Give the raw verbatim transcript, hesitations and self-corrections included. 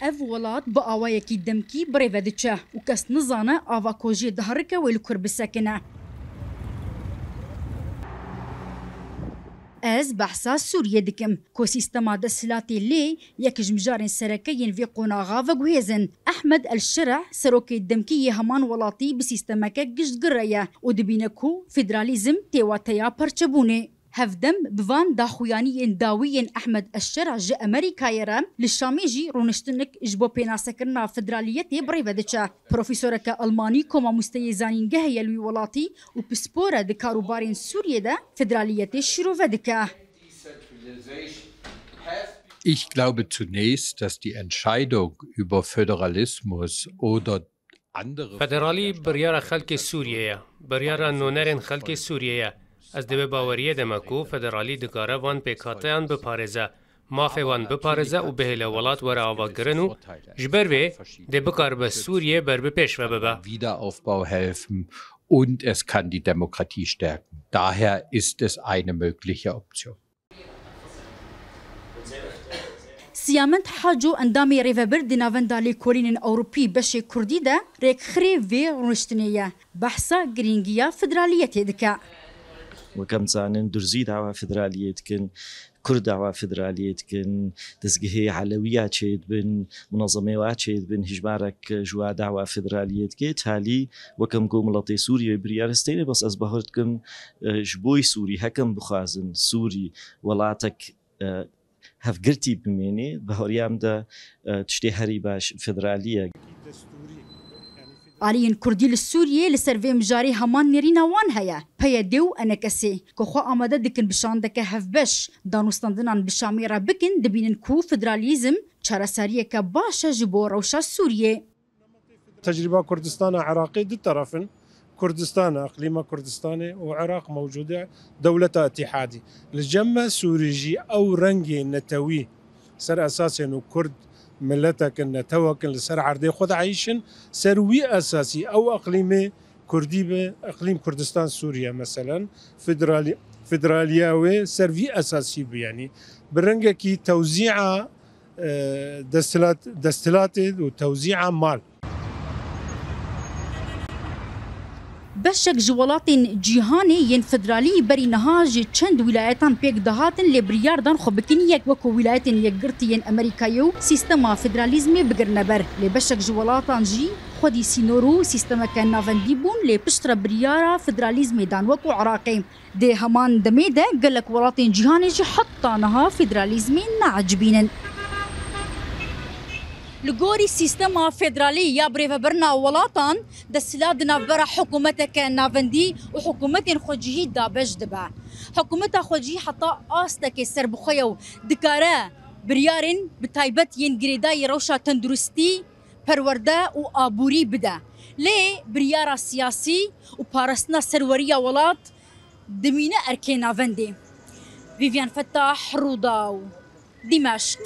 Ev welat bi awayekî demkî bi rê ve diçe û kes nizane ava ku jê diherike wê li kur bisekine. Ez behsa Sûriyê dikim, ku sîstema desthilatê lê yek ji mijarên sereke yên vê qonaxa veguhêzin. Ehmed El Şereh, serokê demkî yê heman welatî bi sîstemeke giştgir re ye û dibîne ku federalîzm tê wateya parçebûnê. Hevdem bi van daxuyaniyên dawî yên Ehmed El Şereh ji Amerîkayê re li Şamê jî rûniştinek ji bo pênasekirina federaliyetê bi rê ve diçe. Profesoreke Almanî ku mamosteyê zanîngehê ye li wî welatî û pispor e di karûbarên Sûriyê de federaliyetê şîrove dike. Ich glaube zunächst, dass die Entscheidung über Föderalismus oder andere Federalî biryara xelkê Sûriyê ye. Biryara nûnerên xelkê Sûriyê ye. Ez di wê baweriyê de me ku federalî dikare van pêkhateyan biparêze, mafê wan biparêze û bihêle welat were avakirin û ji ber vê dê bikaribe Sûriyê ber bi pêş ve bibe. Wiederaufbau helfen und es kann die Demokratie stärken. Daher ist es eine mögliche Option. Siyamend Haco, endamê Rêvebir di Navenda Lêkolînên Ewropî beşê Kurdî de rêkxirê vê rûniştinê ye. Behsa girîngiya federaliyetê dike. Wek em dizanin, Durzî dawa federaliyê dikin, Kurd dawa federaliyê dikin, dezgehê Elewiya çêdibin, munezemê wa çêdibin, hijmarek ji wa dawa federaliyê dike. Talî wek em ku miletê Sûriyê biryar hestêne, bes ez bawer dikim, e, ji bo Sûrî, hekem bixwazin Sûrî welatek, e, hevgirtî bimêne, baweriya min de, e, tiştê herî baş federalî ye. Aliyên Kurdî li Sûriyê li ser vê mijarê heman nêrîna wan heye. P Y D û E N K S, ku xwe amade dikin bi şandeke hevbeş danûstandinan bi Şamê re bikin, dibînin ku federalîzm çareseriyeke baş e ji bo rewşa Sûriyê. Tecrîba Kurdistana Iraqê du teref in. Kurdistan, iqlîma Kurdistanê û Iraq mewcûde dewleta îtîhadî. Li cem me Sûrî jî ew rengê netewî ser esasên û Kurd miletek in, netewek in, li ser erdê xwe dieyşin. Ser wî esasî ew iqlîmê Kurdî bi, iqlîm Kurdistan Sûriye meselen, federalî-, federaliya wê ser vî esasî bi, yanî bi rengekî tewzîa, e, desthilat-, desthilatê û tewzîa mal. Beşek ji welatên cîhanê yên federalî berî niha ji çend wîlayetan pêk dihatin, lê biryar dan xwe bikin yek, wekû Wîlayetên Yekgirtî yên Amerîkayê û sîstema federalîzmê bigirine ber. Lê beşek ji welatan jî xwedî sînor û sîstemeke navendî bûn, lê piştre biryara federalîzmê dan, wekû Iraqê. Di heman demê de gelek welatên cîhanê jî heta niha federalîzmê neecibînin. Li gorî sîstema federalî ya birêvebirina welatan, desthilat di navbera hikûmeteke navendî û hikûmetên xwecihî dabeş dibe. Hikûmeta xwecihî heta astekê serbixwe ye û dikare biryarên bi taybet yên girêdayî rewşa tenduristî, perwerde û aborî bide. Lê biryara siyasî û parastina serweriya welat dimîne erkê navendê. Vîvyen Fetah, Rûdaw, Dîmeşq.